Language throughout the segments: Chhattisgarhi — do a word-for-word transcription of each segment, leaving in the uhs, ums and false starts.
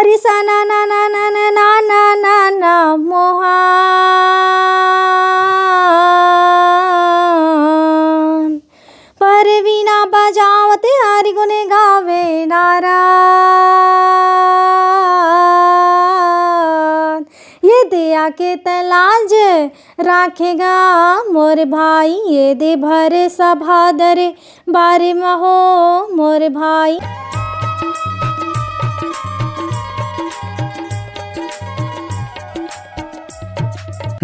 रिसा ना ना ना ना ना ना ना ना ना मोहान। परवीना बजावत हरि गुण गावे नारायण। ये दे आके तै लाज राखेगा मोर भाई, ये दे भर सभा दरबार म हो मोर भाई।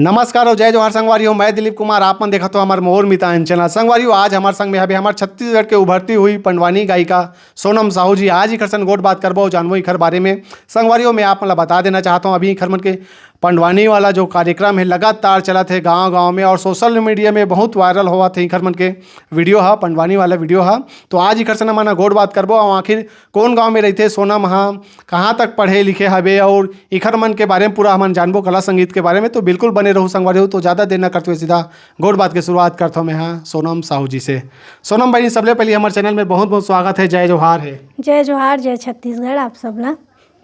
नमस्कार और जय जोहार संगवारी हो, मैं दिलीप कुमार, आप मन देखत हो हमर मोर मितान चैनल। संगवारी हो, आज हमर संग में हवे हमर छत्तीसगढ़ के उभरती हुई पंडवानी गायिका सोनम साहू जी। आज इखर सन गोठ बात करबो, जानबो इखर बारे में। संगवारी हो, मैं आप मन ला बता देना चाहत हूँ, अभी इखर मन के पंडवानी वाला जो कार्यक्रम है लगातार चलत है गांव-गांव में और सोशल मीडिया में बहुत वायरल होवत है इखर मन के वीडियो हा, पंडवानी वाला वीडियो हा। तो आज इखर सन हमन गोठ बात करबो और आखिर कौन गांव में रहिथे सोनम हा, कहाँ तक पढ़े लिखे हवे और इखर मन के बारे में पूरा हमन जानबो कला संगीत के बारे में। तो बिल्कुल बने रहू संगवारी हो। तो ज़्यादा देर न करते हुए सीधा गोठ बात के शुरुआत करत हूँ मैं हा सोनम साहू जी से। सोनम बहनी, सबले पहले हमर चैनल में बहुत बहुत स्वागत है, जय जोहार है। जय जोहार, जय छत्तीसगढ़ आप सब ला।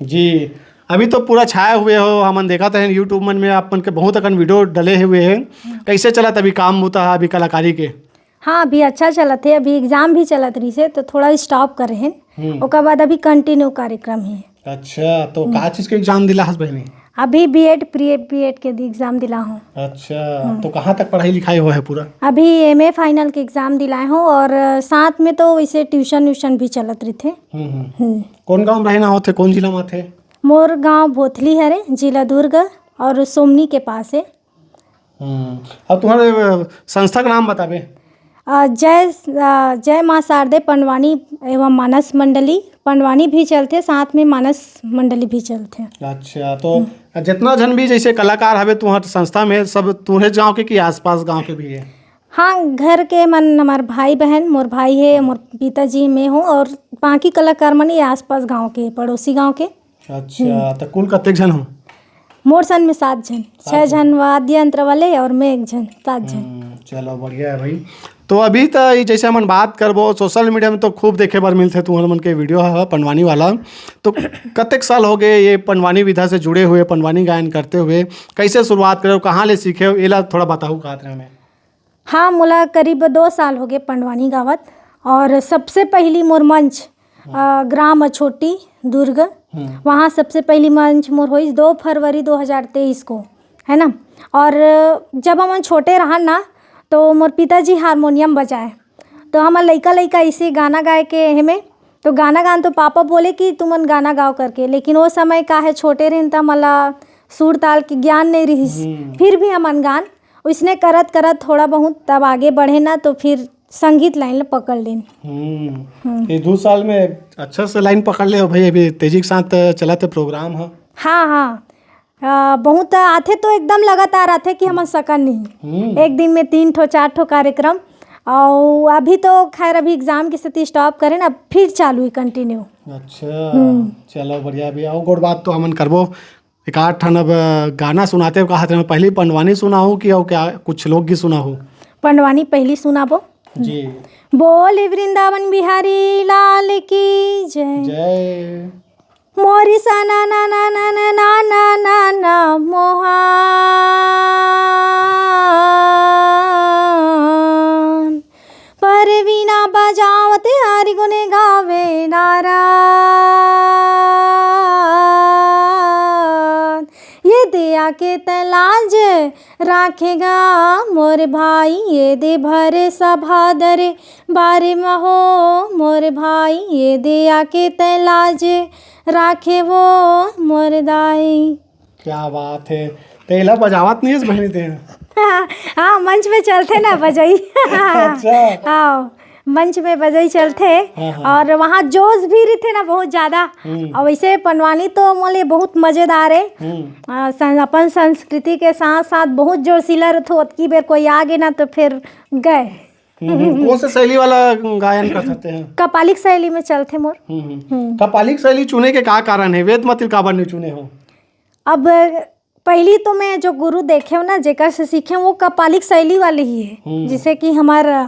जी, अभी तो पूरा छाए हुए हो, हमन देखत हन YouTube मन में आप मन के बहुत अकन वीडियो डले हुए हैं। कैसे चलत अभी काम बुता है अभी कलाकारी के? हाँ, अभी अच्छा चलत है, अभी एग्जाम भी चलत रहिस हे तो थोड़ा स्टॉप करे हैं। हम्म। ओकर बाद अभी कंटिन्यू कार्यक्रम है। अच्छा, तो का चीज के एग्जाम दिला हस बहनी? अभी बीएड, प्री बीएड के एग्जाम दिला हूँ। अच्छा, तो कहाँ तक पढ़ाई लिखाई हुआ है पूरा? अभी एमए फाइनल के एग्जाम दिलाए हूँ और साथ में तो वैसे ट्यूशन व्यूशन भी चलत रहिथे। हम्म, हम्म। हम्म। कौन गांव में रहना होथे, कौन जिला में आथे? मोर गांव भोथली हरे, जिला दुर्ग और सोमनी के पास है। हम्म। अब तुम्हारे, अ, संस्था का नाम बताबे? अ, जय, अ, जय माँ शारदे पंडवानी एवं मानस मंडली। पंडवानी भी चलथे, साथ में मानस मंडली भी चलथे। अच्छा, तो जितना झन भी जैसे कलाकार हवे तुम्हारे संस्था में, सब तुम्हारे गांव के कि आसपास गांव के भी है? हाँ, घर के मन, हमार भाई बहन, मोर भाई है, मोर पिताजी, मैं हूँ और बाकी कलाकार मन ये आसपास गांव के, पड़ोसी गांव के। अच्छा, तो कुल कतेक झन हो? मोर संग में सात झन, छह झन वाद्य यंत्र वाले और मैं एक झन, सात झन। हम्म, चलो बढ़िया है भाई। तो अभी तो ये जैसे हमन बात करबो, सोशल मीडिया में तो खूब देखे बर मिलथे तुम्हर मन के वीडियो ह पंडवानी वाला। तो कतेक साल हो गए ये पंडवानी विधा से जुड़े हुए, पंडवानी गायन करते हुए? कैसे शुरुआत करे, कहाँ ले सीखे हो, एला थोड़ा बताहू कहत रहे मैं। हाँ, मोला करीब दो साल हो गए पंडवानी गावत और सबसे पहली मोर मंच, अ, ग्राम अछोटी, दुर्ग, हम्म। वहाँ सबसे पहली मंच मोर होइस दो फरवरी दो हज़ार तेईस को, है ना। और जब हमन छोटे रहन ना, तो मोर पिताजी हारमोनियम बजाए, तो हमन लइका लइका ऐसे गाना गाए के हेमे, तो गाना गान तो पापा बोले कि तुमन गाना गाओ करके, लेकिन वो समय का है, छोटे रहन त मला सुर ताल के ज्ञान नहीं रहिस। हम्म। फिर भी हमन गान, उसने करत करत थोड़ा बहुत तब आगे बढ़े ना, तो फिर संगीत लाइन ल पकड़ लेन। हम्म। हम्म। ये दो साल में अच्छा से लाइन पकड़ ले हो भाई, अभी तेजी के साथ चलत है प्रोग्राम ह। हाँ, हाँ। अ, बहुत आथे तो एकदम लगातार आथे कि हमन सकन नहीं। हम्म। एक दिन में तीन ठो, चार ठो कार्यक्रम। और अभी तो खैर अभी एग्जाम की स्थिति स्टॉप करें ना, फिर चालू है कंटिन्यू। अच्छा, हम्म। चलो बढ़िया। अभी आओ, गोठ बात तो हमन करबो। एक आध ठन अब गाना सुनाते हो, कहा पहली पंडवानी सुनाओ कि और क्या कुछ लोकगीत सुनाओ? पंडवानी पहली सुनाबो। जी। बोल वृंदावन बिहारी लाल की जय। जय। मोरी सा ना ना ना ना ना ना ना ना ना मोहान। परवीना बजावत हरि गुण गावे नारायण। ये दे आके तै लाज राखेगा मोर भाई, ये दे भर सभा दरबार म हो मोर भाई, ये दे आके तै लाज राखे वो मोर दाई। क्या बात है। तेला बजावत नहीं है बहनी ते? हाँ, मंच में चलथे ना बजई। अच्छा। हाँ, मंच में बजई चलथे। हाँ, हाँ। और वहाँ जोश भी रहिथे ना बहुत ज्यादा। हम्म। और वैसे पंडवानी तो मोले बहुत मजेदार है। हम्म। आ, सं-, अपन संस्कृति के साथ साथ बहुत जोशीला रहिथे। ओतकी बेर कोई आ गे ना तो फिर गए। हम्म, हम्म। कौन से शैली वाला गायन कर सकते हैं? कपालिक शैली में चलथे मोर। हम्म, हम्म। हम्म। कपालिक शैली चुने के का कारण है? वेद मातृ काबर नहीं चुने हो? अब पहली तो मैं जो गुरु देखे हूँ ना, जेकर से सीखे हूँ, वो कपालिक शैली वाले ही है। हम्म। जैसे कि हमार, अ,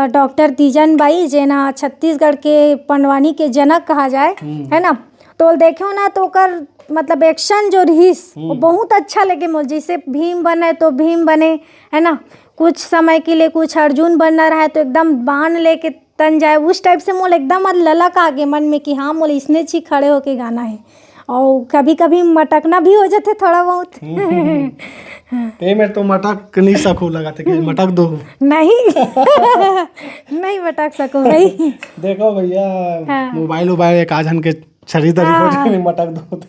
डॉक्टर तीजन बाई, जेना छत्तीसगढ़ के पंडवानी के जनक कहा जाए, हम्म। है ना, तो देखे हो ना, तो ओकर मतलब एक्शन जो रहिस, वो हम्म। बहुत अच्छा लगे मोला। जैसे भीम बने तो भीम बने, है ना, कुछ समय के लिए कुछ अर्जुन बनना रहे तो एकदम बाण लेके तन जाए, उस टाइप से मोला एकदम ललक आ गे मन में कि हाँ, मोला इसने ची खड़े होके गाना है। और कभी कभी मटकना भी हो जाते थोड़ा बहुत। ते में तो मटक नहीं सकूँ, लगा थे कि मटक दो। नहीं। नहीं मटक सको भाई। देखो भैया, हाँ। मोबाइल वोबाइल एक आध झन के छरी दरी हो हाँ। जाए, मटक दो।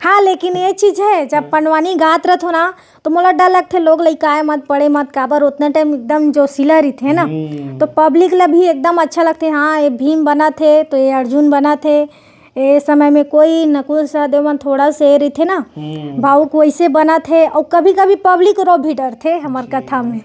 हाँ, लेकिन ये चीज है, जब पंडवानी गात रथो ना, तो मोला डर लगथे, लोग लइकाए मत, पड़े मत, काबर उतना टाइम एकदम जोशीला रहिथे ना, हम्म। तो पब्लिक ला भी एकदम अच्छा लगथे। हाँ, ये भीम बनत हे तो ये अर्जुन बनत हे, ए समय में कोई नकुल सहदेव मन थोड़ा से रहिथे ना, हम्म। भावुक वैसे बनत हे। और कभी कभी पब्लिक रो भी डरथे हमर जी। कथा में।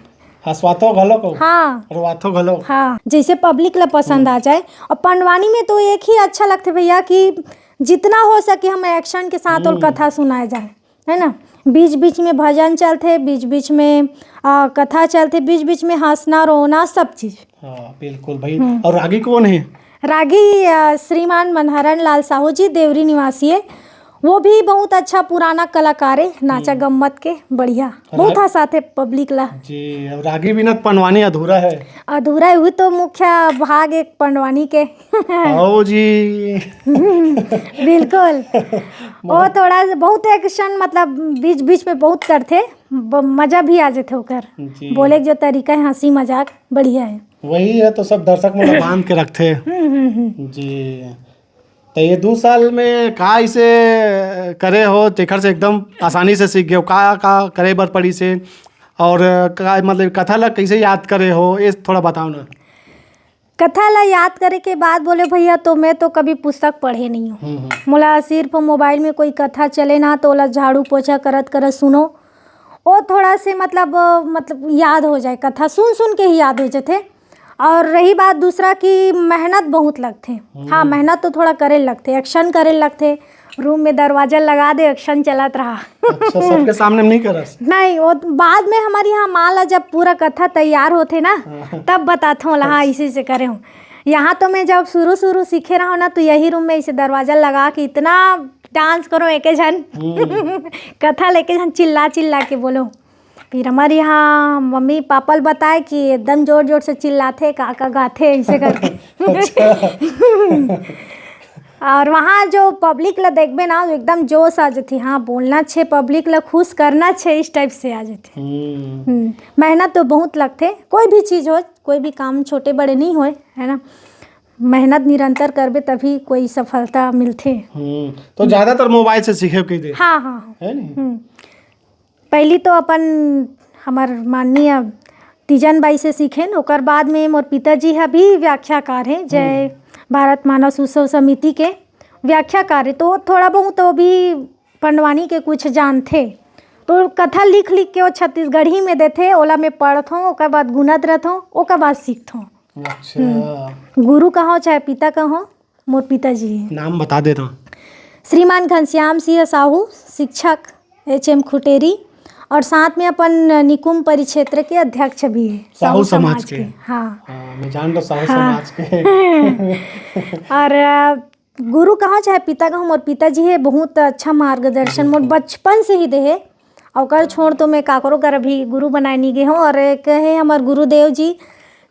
हंसवाथो घलो को, हाँ। रोवाथो घलो। हाँ, जैसे पब्लिक ला पसंद हम्म। आ जाए। और पंडवानी में तो एक ही अच्छा लगथे भैया कि जितना हो सके हम एक्शन के साथ और हम्म। कथा सुनाए जाए, है ना। बीच बीच में भजन चलथे, बीच बीच में आ, कथा चलथे, बीच बीच में हंसना रोना सब चीज। हाँ, बिल्कुल भाई। हम्म। और रागी कौन है? रागी आ, श्रीमान मनहरन लाल साहू जी, देवरी निवासी है। वो भी बहुत अच्छा पुराना कलाकार है, नाचा हम्म। गम्मत के, बढ़िया, बहुत राग- हंसाथे पब्लिक ला। जी, और रागी बिना तो पंडवानी अधूरा है। अधूरा है, वो तो मुख्य भाग एक पंडवानी के। आओ जी। बिल्कुल। वो थोड़ा सा बहुत एक्शन, मतलब बीच बीच में बहुत करथे, ब- मजा भी आ जाथे ओकर। जी। बोले के जो तरीका है, हंसी मजाक बढ़िया है। वही है, तो सब दर्शक मन बांध के रखथे। हम्म, हम्म, हम्म। जी। तो ये दो साल में का इसे करे हो, जेकर से एकदम आसानी से सीख गए हो? का, का करे बर पड़ी से, और का, मतलब, कथा ला कैसे याद करे हो, ये थोड़ा बताओ ना। कथा ला याद करे के बात बोले भैया, तो मैं तो कभी पुस्तक पढ़े नहीं हूँ। हम्म, हम्म। मोला सिर्फ मोबाइल में कोई कथा चले ना, तो ओला झाड़ू पोछा करत करत सुनो, वो थोड़ा से मतलब, मतलब याद हो जाए, कथा सुन सुन के ही याद हो जाथे। और रही बात दूसरा कि मेहनत बहुत लगथे। हम्म। हाँ, मेहनत तो थोड़ा करे लगथे, एक्शन करे लगथे, रूम में दरवाजा लगा दे, एक्शन चलत रहा। अच्छा, सबके सामने में नहीं करस? नहीं, वो बाद में हमारे यहाँ माँ ला जब पूरा कथा तैयार होथे ना, हाँ। तब बताथों ला, हाँ, अच्छा। इसी से करे हूँ। यहाँ तो मैं जब शुरू शुरू सीखे रहा हूँ ना, तो यही रूम में इसे दरवाजा लगा के इतना डांस करो एके झन। हम्म। कथा लेके झन चिल्ला चिल्ला के बोलो। फिर हमारे यहाँ मम्मी पापा ल बताए कि एकदम जोर जोर से चिल्लाथे, का का गाथे, ऐसे करके। अच्छा। और वहाँ जो पब्लिक ला देखबे ना, एकदम जोश आ जाथे। हाँ, बोलना छे, पब्लिक ला खुश करना छे, इस टाइप से आ जाथे। हम्म। हम्म, मेहनत तो बहुत लगथे, कोई भी चीज हो, कोई भी काम छोटे बड़े नहीं होए, है ना। मेहनत निरंतर करबे तभी कोई सफलता मिलथे। हम्म, तो ज्यादातर मोबाइल से सीखे के दे। हाँ, हाँ, हाँ। है नी? हम्म। पहली तो अपन हमर माननीय तीजन बाई से सीखेन, ओकर बाद में मोर पिताजी ह भी व्याख्याकार हे, जय हम्म। भारत मानस उत्सव समिति के व्याख्याकार हे, तो थोड़ा बहुत वो भी पंडवानी के कुछ जानथे, तो कथा लिख लिख के वो छत्तीसगढ़ी में देथे, ओला मैं पढ़थों, ओकर बाद गुनत रहथों, ओकर बाद सीखथों। अच्छा। हम्म। गुरु कहो चाहे पिता कहो, मोर पिताजी हे। नाम बता देता हूँ। श्रीमान घनश्याम सिंह साहू, शिक्षक एच एम खुटेरी, और साथ में अपन निकुम परिक्षेत्र के अध्यक्ष भी है, साहू साहू समाज समाज के। के। हाँ। हाँ, मैं जान रहा साहू हाँ। समाज के। और, अ, गुरु कहो चाहे पिता कहो, मोर पिताजी हे, बहुत अच्छा मार्गदर्शन मोर हम्म। बचपन से ही दे हे। ओकर छोड़ तो मैं काकरो कर अभी गुरु बनाए नहीं गए हूँ। और एक है हमार गुरुदेव जी,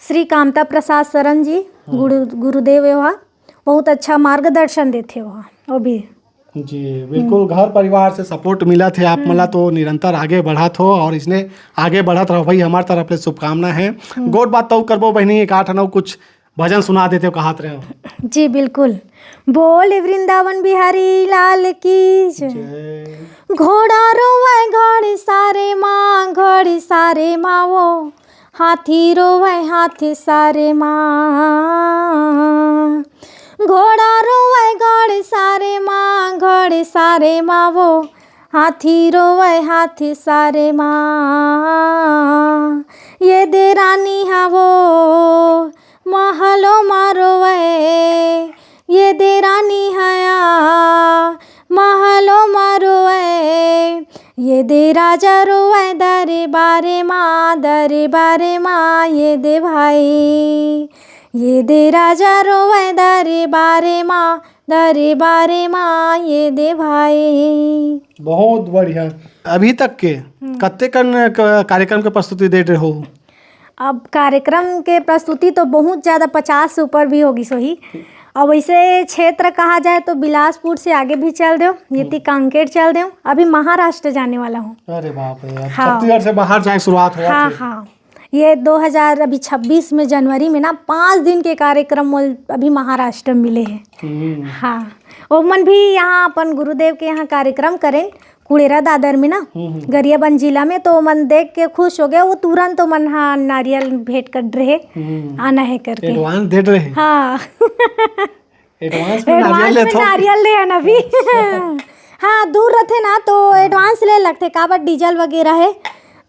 श्री कामता प्रसाद शरण जी, हम्म। गुरु, गुरुदेव हे वहाँ, बहुत अच्छा मार्गदर्शन देथे वहाँ, वो भी। जी, बिल्कुल, हम्म। घर परिवार से सपोर्ट मिलत हे आप मन ला, हम्म। तो निरंतर आगे बढ़त हो और इसने आगे बढ़त रहो भाई, हमार तरफ ले शुभकामना है। हम्म। गोठ बात तो करबो बहिनी, एक आठ नौ कुछ भजन सुना देते हो, कहात रहे हो। जी, बिल्कुल। बोल वृंदावन बिहारी लाल की जय। जय। घोड़ा रोवे घड़ सारे माँ, घड़ सारे माँ वो, हाथी रोवे हाथी सारे माँ। घोड़ा रोवे घड़ सारे माँ, घड़ सारे माँ वो, हाथी रोवे हाथी सारे माँ। ये दे रानी हा वो, महलो मा रोवे, ये दे रानी हया, महलो मा रोवे, ये दे राजा रोवे, दरबारे मा, दरबारे मा, ये दे भाई, ये दे राजा रोवे, दरबारे मा, दरे बारे मा ये दे भाई। बहुत बढ़िया। अभी तक के हम्म। कत्ते कन क-, कार्यक्रम के प्रस्तुति दे रहे हो? अब कार्यक्रम के प्रस्तुति तो बहुत ज्यादा, पचास से ऊपर भी होगी सोही। अब वैसे क्षेत्र कहा जाए तो बिलासपुर से आगे भी चल देव, ये हम्म। ती कांकेर चल देव, अभी महाराष्ट्र जाने वाला हूँ। अरे बाप रे, अब हाँ। छत्तीसगढ़ से बाहर जाए शुरुआत हुआ हाँ, थे। हाँ। ये दो हज़ार, अभी छब्बीस में, जनवरी में ना, पाँच दिन के कार्यक्रम मोल अभी महाराष्ट्र में मिले हैं। हम्म। हाँ, ओमन भी यहाँ अपन गुरुदेव के यहाँ कार्यक्रम करें, कुड़ेरा दादर में ना, हम्म, हम्म। गरियाबंद जिला में, तो ओमन देख के खुश हो गए। वो तुरंत ओमन हाँ नारियल भेंट कर रहे, हम्म। आना है करके। एडवांस दे रहे। हाँ। एडवांस में नारियल एडवांस में लेथो। नारियल ले हन अभी। अच्छा। हाँ, दूर रहते ना तो एडवांस ले लगते, काबर डीजल वगैरह है,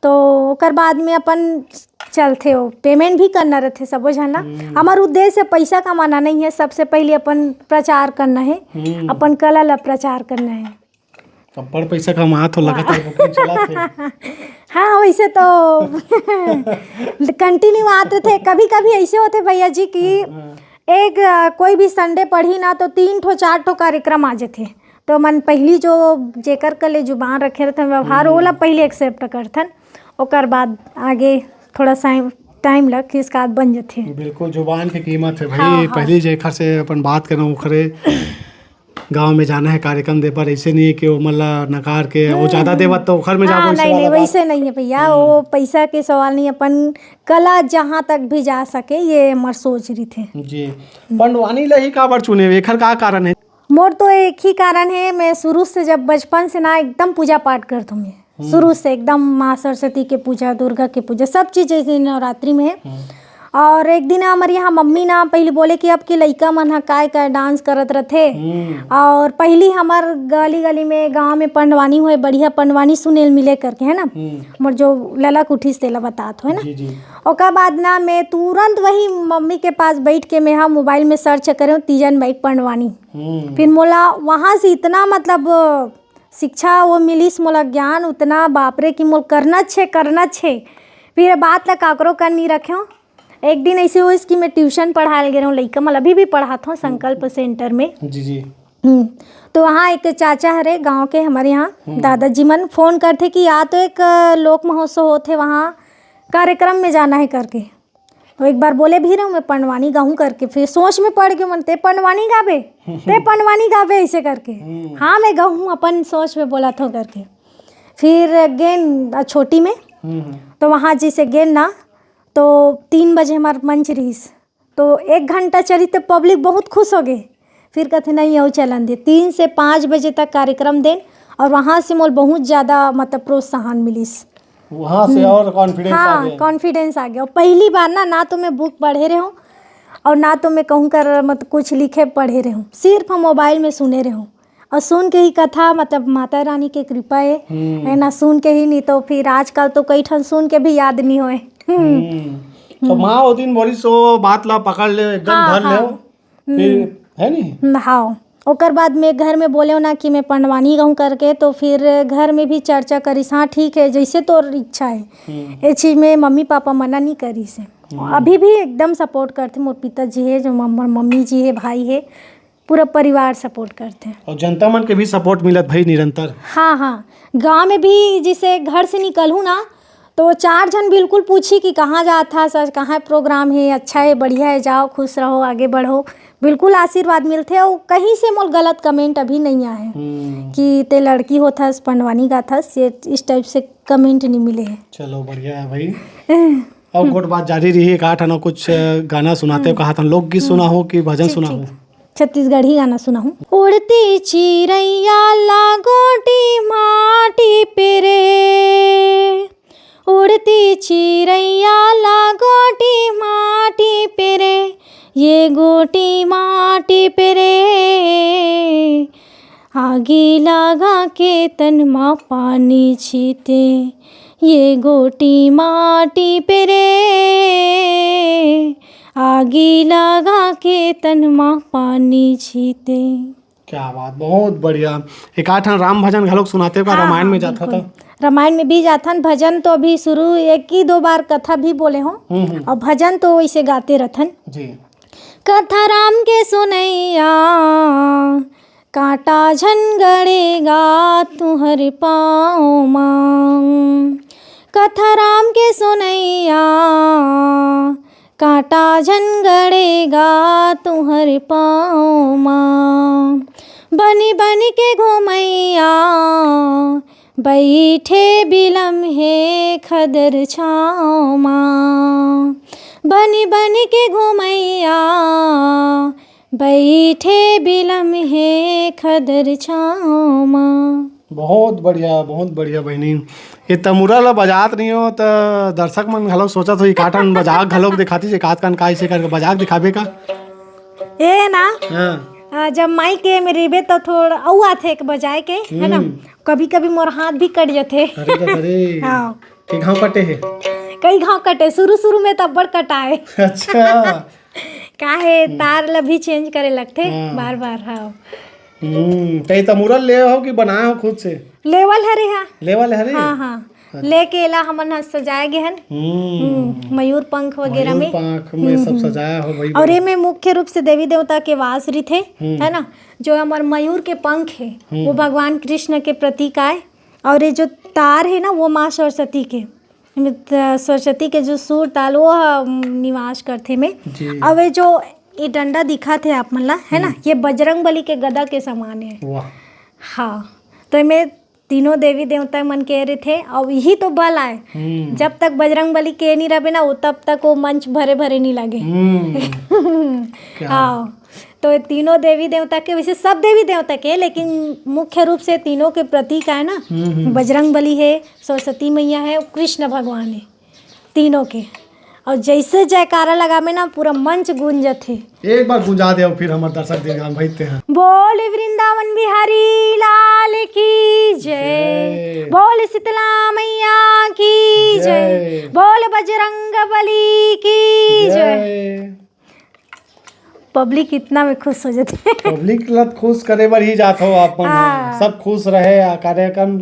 तो ओकर बाद में अपन चलथे, वो पेमेंट भी करना रहते सबो झन ला। हम्म। हमार उद्देश्य पैसा कमाना नहीं है, सबसे पहले अपन प्रचार करना है, हम्म। अपन कला ला प्रचार करना है। अब्बड़ पैसा कमात हो, लगातार बुकिंग चलत हे। हाँ, वैसे तो कंटिन्यू आते थे। कभी-कभी ऐसे होते भैया जी कि हाँ। एक, अ, कोई भी संडे पड़ही ना, तो तीन ठो, चार ठो कार्यक्रम आ जथे। तो मन पहली जो जेकर कले जुबान रखे रहते, व्यवहार, हम्म। ओला पहले एक्सेप्ट करथन, ओकर बाद आगे थोड़ा सा टाइम लग, इसका बाद बन जथे। बिल्कुल, जुबान के कीमत है भाई। हाँ, हाँ। पहली जेकर से अपन बात करना, ओखरे गांव में जाना है कार्यक्रम दे बर, ऐसे नहीं है कि वो मतलब नकार के वो हाँ, ज्यादा हाँ। देवत तो ओखर में हाँ, जाबो, ऐसे नहीं, नहीं, वाला बात। वैसे नहीं है भैया, हम्म। वो पैसा के सवाल नहीं, अपन कला जहाँ तक भी जा सके, ये हमर सोच रही थे। जी, पंडवानी ला ही काबर चुने, एखर का कारण है? मोर तो एक ही कारण है, मैं शुरू से, जब बचपन से ना, एकदम पूजा पाठ करत हूँ मैं। हम्म। शुरू से एकदम माँ सरस्वती के पूजा, दुर्गा के पूजा, सब चीज जैसे नवरात्रि में है। हम्म। और एक दिन हमर यहाँ मम्मी ना पहले बोले कि अब के लइका मन ह काय काय डांस करत रथे। हम्म। और पहली हमर गली गली में, गांव में पंडवानी होए, बढ़िया पंडवानी सुने ल मिले करके, है ना? हम्म। मोर जो ललक उठिस तेला बतात हो, है ना? जी, जी। ओकर बाद ना मैं तुरंत वही मम्मी के पास बैठ के मैं हा मोबाइल में सर्च करे हूँ तीजन बाई पंडवानी। हम्म। फिर मोला वहाँ से इतना, मतलब, शिक्षा वो मिलिस मोला, ज्ञान उतना, बाप रे, कि मोला करना छे, करना छे। फिर ये बात ला काकरो कर नहीं रखेंव। एक दिन ऐसे होइस कि मैं ट्यूशन पढ़ाए ल गे रहूँ, लइका मन अभी भी पढ़ात हूँ संकल्प सेंटर में। जी, जी। हम्म, तो वहाँ एक चाचा हरे गांव के हमारे यहाँ, हम्म। दादाजी मन फोन करथे कि या तो एक, अ, लोक महोत्सव होथे, वहाँ कार्यक्रम में जाना है करके। तो एक बार बोले भी रहूँ मैं पंडवानी गाहूँ करके, फिर सोच में पड़ गयो मन, "ते पंडवानी गाबे, ते पंडवानी गाबे," ऐसे करके। हम्म। हाँ, मैं गाहूँ, अपन सोच में बोला थो करके। फिर गेन, अ, छोटी में, हम्म, हम्म। तो वहाँ जैसे गेन ना, तो तीन बजे हमार मंच रहीस, तो एक घंटा चली तो पब्लिक बहुत खुश हो गए। फिर कहते, "नहीं, अउ चलन दे।" तीन से पाँच बजे तक कार्यक्रम देन, और वहाँ से मोल बहुत ज्यादा, मतलब, प्रोत्साहन मिलिस। वहाँ से हम्म। और कॉन्फिडेंस आ हाँ, गया। कॉन्फिडेंस आ गया। और पहली बार ना, ना तो मैं बुक पढ़े रहे हूँ और ना तो मैं कहूँ कर, मतलब, कुछ लिखे पढ़े रहे हूँ, सिर्फ मोबाइल में सुने रहे हूँ। और सुन के ही कथा, मतलब, माता रानी के कृपा है, हम्म। है ना, सुन के ही, नहीं तो फिर आजकल तो कई ठन सुन के भी याद नहीं होए। हम्म। हम्म। तो हम्म। माँ वो दिन बोली सो बात ला पकड़ ले, एकदम हाँ, धर हाँ। ले। फिर, हम्म। है नी? हम्म, हाँ। ओकर बाद में घर में बोले ना कि मैं पंडवानी गाहूँ करके, तो फिर घर में भी चर्चा करिस, "हाँ, ठीक है, जैसे तोर इच्छा है।" हम्म। ये चीज में मम्मी पापा मना नहीं करिस है। हम्म। अभी भी एकदम सपोर्ट करथे मोर पिताजी है, जो मम-, मम्मी जी है, भाई है, पूरा परिवार सपोर्ट करथे। और जनता मन के भी सपोर्ट मिलत भाई निरंतर। हाँ, हाँ। गाँव में भी जैसे घर से निकलहूँ ना, तो चार झन बिल्कुल पूछी कि "कहाँ जात हस, आज कहाँ प्रोग्राम है, अच्छा है, बढ़िया है, जाओ, खुश रहो, आगे बढ़ो।" बिल्कुल आशीर्वाद मिलथे। और कहीं से मोल गलत कमेंट अभी नहीं आए हम्म। कि "ते लड़की होत हस, पंडवानी गात हस", ये इस टाइप से कमेंट नहीं मिले हैं। चलो, बढ़िया है भाई। और गोठ बात जारी रही है, एक आठ आना कुछ गाना सुनाते हो, हम्म। कहा था लोकगीत हम्म। सुना हो कि भजन ठीक, सुना ठीक। हो? छत्तीसगढ़ी गाना सुनाहूँ। उड़ती चिरैया ला गोटी माटी पेरे, उड़ती चिरैया ला गोटी माटी पेरे, ये गोटी माटी पेरे, आगी लगा के तन मा पानी छीते, ये गोटी माटी पेरे, आगी लगा के तन मा पानी छीते। क्या बात, बहुत बढ़िया। एक आध ठन राम भजन घलोक सुनाते का हाँ, रामायण हाँ, में जाता बिल्कुल। था। रामायण में भी जाथन, भजन तो अभी शुरू एक ही दो बार कथा भी बोले हो, हम्म, हम्म। और भजन तो वैसे गाते रथन। जी। कथा राम के सुनैया, कांटा झन गड़े गा तुंहर पाँव मा। कथा राम के सुनैया, कांटा झन गड़े गा तुंहर पाँव मा। बनि बनि के घुमैया, बइठे बिलम हे खदर छाँव मा। बनि बनि के घुमैया, बइठे बिलम हे खदर छाँव मा। बहुत बढ़िया, बहुत बढ़िया बहिनी। ये तमुरा ला बजात नहीं हो त दर्शक मन घलो सोचत हो, एकाठन बजा घलो दिखाती, एकाध कन का ऐसे करके बजा के दिखाबे का? ए ना, हाँ। आ, जब माइक के में रहिबे तो थोड़ा अउ आथे एक बजाए के, है ना? हम्म। कभी कभी मोर हाथ भी कट जाथे। अरे रे, अरे। हाँ। के घाव कटे हे? कई घाव कटे, शुरू शुरू में तो अब्बड़ कटाए। अच्छा। काहे, हम्म। तार ला भी चेंज करे लगथे हाँ। बार बार। हाँ। हम्म, त ये तमुरा ले हो कि बनाए हो खुद से? लेवल हरे हा। लेवल हरे? हाँ, हाँ। अच्छा। लेके एला हमन ह सजाए गे हन। हम्म। हम्म, मयूर पंख वगैरह मयूर में। पंख में हम्म, सब हम्म। सजाया हो भाई। और ये में मुख्य रूप से देवी देवता के वास रहिथे, हम्म। है ना? जो हमर मयूर के पंख हे, हम्म। वो भगवान कृष्ण के प्रतीक आय। और ये जो तार हे ना, वो माँ सरस्वती के, एमे त-, सरस्वती के जो सुर ताल, वो ह निवास करथे में। जी। अब ये जो ये डंडा दिखात हे आप मन ला, है ना, हम्म। ये बजरंग बली के गदा के समान है। वाह। हाँ, तो एमे तीनों देवी देवता मन के रहिथे, अउ यही तो बल आय। हम्म। जब तक बजरंग बली के नहीं रहबे ना, वो तब तक वो मंच भरे भरे नहीं लगे। हम्म। क्या? हाँ, तो ये तीनों देवी देवता के, वैसे सब देवी देवता के, लेकिन मुख्य रूप से तीनों के प्रतीक आय ना, हम्म, हम्म। बजरंग बली है, सरस्वती मैया है, कृष्ण भगवान है, तीनों के। और जैसे जयकारा लगाबे ना, पूरा मंच गूंज जथे। एक बार गुंजा दे, फिर हमर दर्शक दीर्घान भाई ते हैं। बोल वृंदावन बिहारी लाल की जय। जय। बोल शीतला मैया की जय। जय। बोल बजरंग बली की जय। जय। पब्लिक इतना में खुश हो जाते हैं। पब्लिक ला खुश करे बर ही जात हो आप मन ह। हाँ। सब खुश रहे, आ कार्यक्रम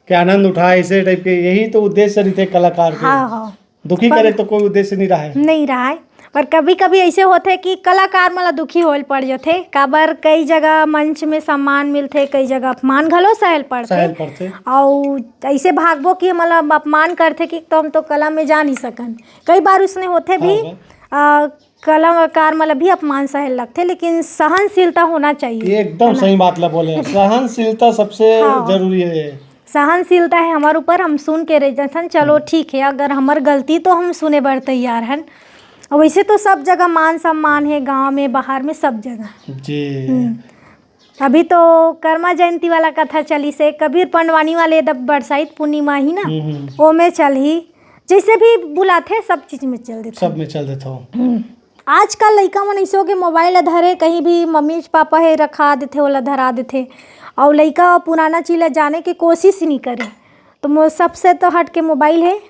के आनंद उठाए, ऐसे टाइप के, यही तो उद्देश्य रहिथे कलाकार के। हाँ, हाँ। दुखी पर करे तो कोई उद्देश्य नहीं रहा है। नहीं रहा है। पर कभी-कभी ऐसे होथे कि कलाकार मन ला दुखी होल पड़ जाथे, काबर कई जगह मंच में सम्मान मिलथे, कई जगह अपमान घलो सहल पड़थे। सहल पड़थे। अउ ऐसे भागबो कि मतलब अपमान करथे कि तो हम तो कला में जा नहीं सकन। कई बार उसने होथे भी, हाँ, हाँ। अ, कलाकार मन ला भी अपमान सहल लगथे, लेकिन सहनशीलता होना चाहिए, एकदम है ना? सही बात ला बोले, सहनशीलता सबसे हाँ। जरूरी है। सहनशीलता है हमारे ऊपर, हम सुन के रह जाथन, चलो हम्म। ठीक है, अगर हमार गलती तो हम सुने बर तैयार हन। और वैसे तो सब जगह मान सम्मान है, गांव में, बाहर में, सब जगह। जी। हम्म। अभी तो कर्मा जयंती वाला कथा चलिस हे, कबीर पंडवानी वाले दब बरसाइत पूर्णिमा ही ना, हम्म, हम्म। ओमे चलही, जैसे भी बुलाथे सब चीज में चल देथे। सब में चल देथे। हम्म। आजकल लइका मन ऐसे हो के मोबाइल ला धरे, कहीं भी मम्मी पापा हे रखा देथे, ओला धरा देथे, अउ लइका पुराना चीज ला जाने के कोशिश ही नहीं करे। तो मो-, सबसे तो हट के मोबाइल है,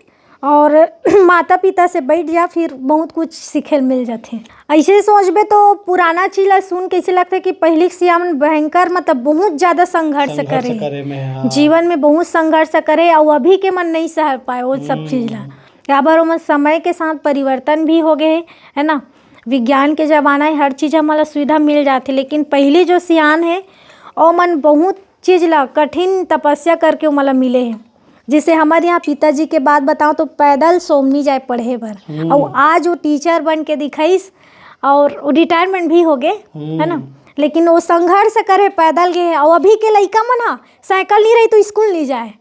और माता पिता से बैठ जा, फिर बहुत कुछ सीखे ल मिल जाथे। ऐसे सोचबे तो पुराना चीज ला सुन के ऐसे लगथे कि पहिली के सियान मन भयंकर, मतलब बहुत ज्यादा संघर्ष संघर्ष करे। करे में, हाँ। जीवन में बहुत संघर्ष करे, अउ अभी के मन नहीं सह पाए वो सब हम्म। चीज ला। काबर ओमन समय के साथ परिवर्तन भी हो गए हे, है ना? विज्ञान के जमाना है, हर चीज हमन ला सुविधा मिल जाथे, लेकिन पहिली जो सियान है, ओमन बहुत चीज ला कठिन तपस्या करके ओमन ला मिले हे। जैसे हमारे यहाँ पिताजी के बात बताओ तो पैदल सोमनी जाए पढ़े बर, हम्म। और आज वो टीचर बन के दिखाइस और वो रिटायरमेंट भी हो गए, हम्म। है ना? लेकिन वो संघर्ष करे, पैदल गए, और अभी के लइका मन हा साइकिल नहीं रही तो स्कूल नहीं जाए।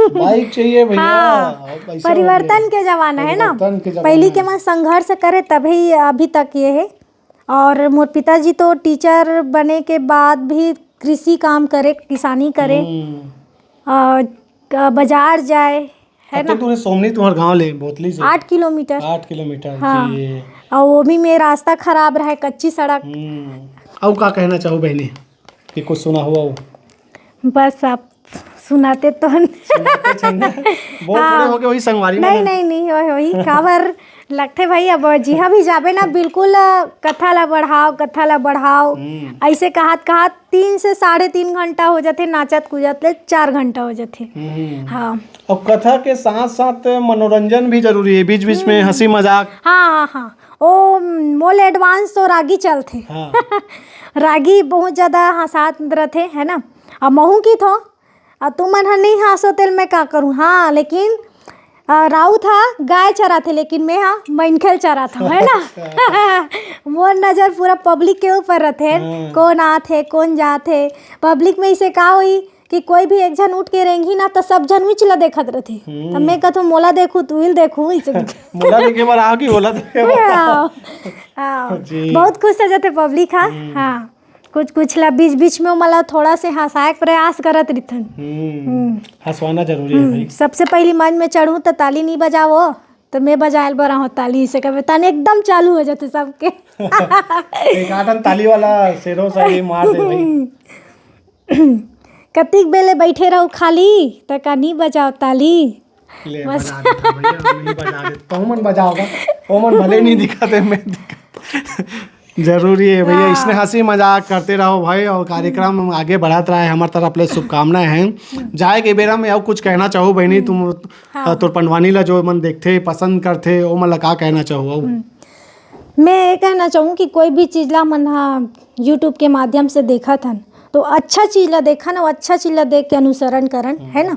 बाइक चाहिए भैया, हाँ, अब पैसा हो परिवर्तन गया। के जमाना है ना, परिवर्तन के जमाना पहिली के है। मन संघर्ष करे तभी अभी तक ये है। और मोर पिताजी तो टीचर बने के बाद भी कृषि काम करे, किसानी करे, हम्म। और क-, बाजार जाए, है कते ना? दूर है सोमनी तुम्हार गांव ले, बोतली से? आठ किलोमीटर। आठ किलोमीटर, हाँ। जी। और वो भी में रास्ता खराब रहे, कच्ची सड़क। हम्म। अउ का कहना चाहो बहनी, कि कुछ सुना हुआ हो? बस आप सुनाते तो न। सुनाते छन। बहुत हाँ। बड़े हो गए वही संगवारी नहीं, मन। नहीं, नहीं, वही, वही काबर लगथे भाई, अब जिहाँ भी जाबे ना, बिल्कुल, अ, कथा ला बढ़ाओ, कथा ला बढ़ाओ। हम्म। ऐसे कहत, कहत तीन से साढ़े तीन घंटा हो जाथे, नाचत कूदत ले चार घंटा हो जाथे। हम्म। हाँ। और कथा के साथ साथ मनोरंजन भी जरूरी है, बीच बीच में हम्म। हंसी मजाक। हाँ, हाँ, हाँ। ओ, मोल advance तो रागी चलथे। हाँ। रागी बहुत ज्यादा हंसात रथे, है ना? अब महू की थो, अब तुमन ह नहीं हंसो तेल मैं का करूं? हाँ, लेकिन अ, राउत ह गाय चराथे, लेकिन मैं ह मनखे ल चराथव, है ना? मोर नजर पूरा पब्लिक के ऊपर रथे, हाँ। कौन आथे, कौन जाथे। पब्लिक में इसे का होई कि कोई भी एक झन उठ के रेंगही ना, त सब झन उच ला देखत रथे। हम्म। त मैं कथों, "मोला देखू, तू ही देखू," इसे मोला देखे बर आओ कि ओला देखे बर आओ? आओ, आओ। जी। बहुत खुश हो जाथे पब्लिक, हाँ। हम्म। हाँ, कुछ कुछ ला बीच बीच में ओमन ला थोड़ा से हंसाए के प्रयास करत रहिथन। हम्म। हम्म। हंसवाना जरूरी है हम्म, भाई। सबसे पहली मंच में चढ़ूं त ताली नहीं बजावो, त मैं बजाए बर आहूं ताली, इसे कबे तन एकदम चालू हो जाथे सबके। एक आठन ताली वाला शेरो शायरी मार दे भाई। कतिक बेले बैठे रहो खाली, त का नहीं बजाओ ताली? ले, बस। बजा देता भैया, हम नहीं बजा देता। तो मन बजाओगा, वो मन भले नहीं दिखाते, मैं दिखा। जरूरी है भैया, हाँ। इसने हंसी मजाक करते रहो भाई, और कार्यक्रम आगे बढ़त रहे, हमारे तरफ ले शुभकामनाएं हैं। जाए के बेरा में और कुछ कहना चाहो बहनी, तुम हाँ। तोर पंडवानी ला जो मन देखथे, पसंद करथे, ओ मन ला का कहना चाहो? हम्म। मैं ये कहना चाहूँ कि कोई भी चीज ला मन हा YouTube के माध्यम से देखत हन, तो अच्छा चीज ला देखन और अच्छा चीज ला देख के अनुसरण करन, हम्म। है ना?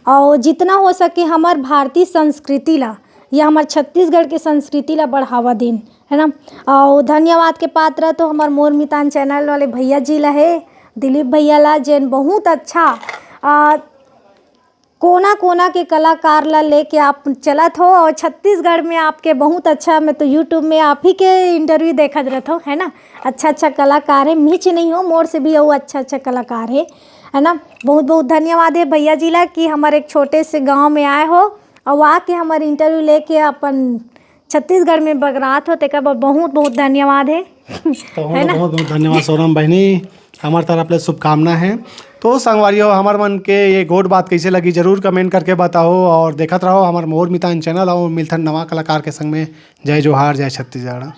और जितना हो सके हमर भारतीय संस्कृति ला या हमर छत्तीसगढ़ के संस्कृति ला बढ़ावा दिन, है ना? और धन्यवाद के पात्र तो हमर मोर मितान चैनल वाले भैया जी ला है, दिलीप भैया ला, जेन बहुत अच्छा, आ, कोना कोना के कलाकार ला लेके आप चलत हो और छत्तीसगढ़ में आपके बहुत अच्छा, मैं तो YouTube में आप ही के इंटरव्यू देखत रहत हो, है ना? अच्छा अच्छा कलाकार है, मीच नहीं हो, मोर से भी अउ अच्छा अच्छा कलाकार है, है ना? बहुत बहुत धन्यवाद है भैया जी ला कि हमारे एक छोटे से गांव में आए हो और आके हमारे इंटरव्यू लेके अपन छत्तीसगढ़ में बगरात हो, तेकर बर बहुत बहुत धन्यवाद है। तो है ना? बहुत बहुत धन्यवाद सोनम बहनी, हमारे तरफ ले शुभकामना है। तो संगवारियों, हमार मन के ये गोठ बात कैसे लगी, जरूर कमेंट करके बताओ और देखत रहो हमार मोर मितान चैनल और मिलथन नवा कलाकार के संग में। जय जोहार, जय छत्तीसगढ़।